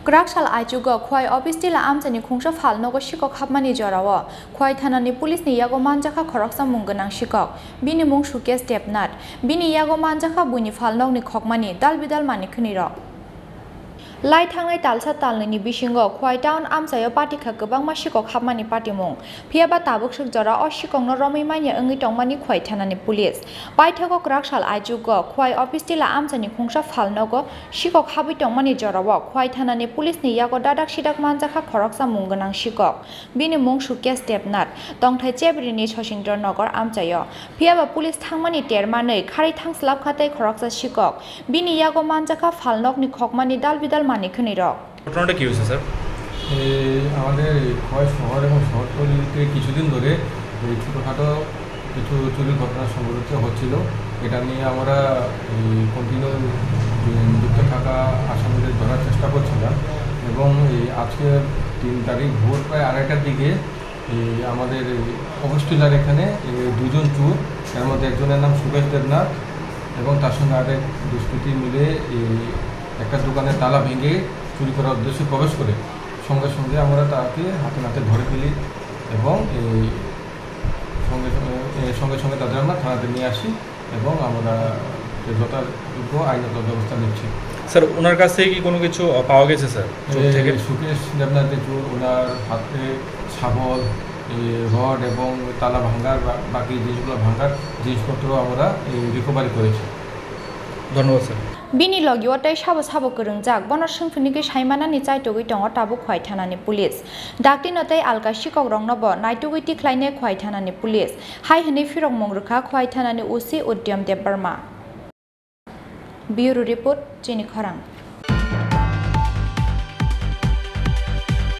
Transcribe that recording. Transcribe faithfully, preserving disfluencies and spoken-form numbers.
Kwrak sal aichugo Khwai office tila amchaini khungsa phalnogo sikok hapmani jorao Khwai thanani police ni yago manjakha khoroksa mung gwnang sikok. Bini mung Sukesh Debnath. Bini yago manjakha buini phalnokni khokmani dal bidal manwi khwnwi rok. Lai thangnai talsa talnwini bisingo Khwai town amchaio patikha kwbangma sikok hapmani patimung. Phiyaba tabuk swk jora o sikokno romwi manya wngwi tongmani Khwai thanani police. Paithago kwrak sal aichugo Khwai office tila amchaini khungsa phalnogo sikok habwi tongmani jorao Khwai thanani police ni yago dadak sidak manjakha khoroksa mung gwnang sikok. Bini mung Sukesh Debnath, tongthai Chebrini Sosindro Nagar amchaio. Phiyaba police thangmani termanwi kharwi thangslap kha tei khoroksa sikok. Bini yago manjakha phalnokni khokmani dal bidal manwi khwnwi rok. ঘটনাটা কি হয়েছে, স্যার? এই আমাদের এই খোয়াই শহর এবং শহরতলিতে কিছুদিন ধরে এই ছোটোখাটো কিছু চুরির ঘটনা সংঘটিত হচ্ছিল। এটা নিয়ে আমরা এই কন্টিনিউ যুক্ত থাকা আসামিদের ধরার চেষ্টা করছিলাম এবং এই আজকের তিন তারিখ ভোর প্রায় আড়াইটার দিকে এই আমাদের এই অফিস টিলার এখানে এই দুজন চোর, তার মধ্যে একজনের নাম সুকেশ দেবনাথ এবং তার সঙ্গে আরেক দুষ্কৃতী মিলে এই একটা দোকানের তালা ভেঙে চুরি করার উদ্দেশ্যে প্রবেশ করে সঙ্গে সঙ্গে আমরা তাকে হাতে নাতে ধরে ফেলি এবং এই সঙ্গে সঙ্গে, এ, সঙ্গে সঙ্গে তাদের আমরা থানাতে নিয়ে আসি এবং আমরা যে যথাযোগ্য আইনগত ব্যবস্থা নিচ্ছি। স্যার, ওনার কাছ থেকে কি কোনো কিছু, আহ, পাওয়া গেছে, স্যার, চোর এই থেকে? সুকেশ দেবনাথ যে চোর, ওনার হাতে শাবল, এই রড এবং তালা ভাঙার বা-, বাকি জিনিসগুলো ভাঙার জিনিসপত্র আমরা এই রিকভারি করেছি। ধন্যবাদ, sir. Bini logio tei sabo sabo kwrwngjak, bono swngphirnigwi saimanani chaitugwi tongo tabuk Khwai thanani police. Daktino tei alka sikokroknobo naitugwi tikhlainai Khwai thanani police, hai hwnwi phirokmung rwkha Khwai thanani O C Udyam Debbarma. Bureau Report, Chini Khorang.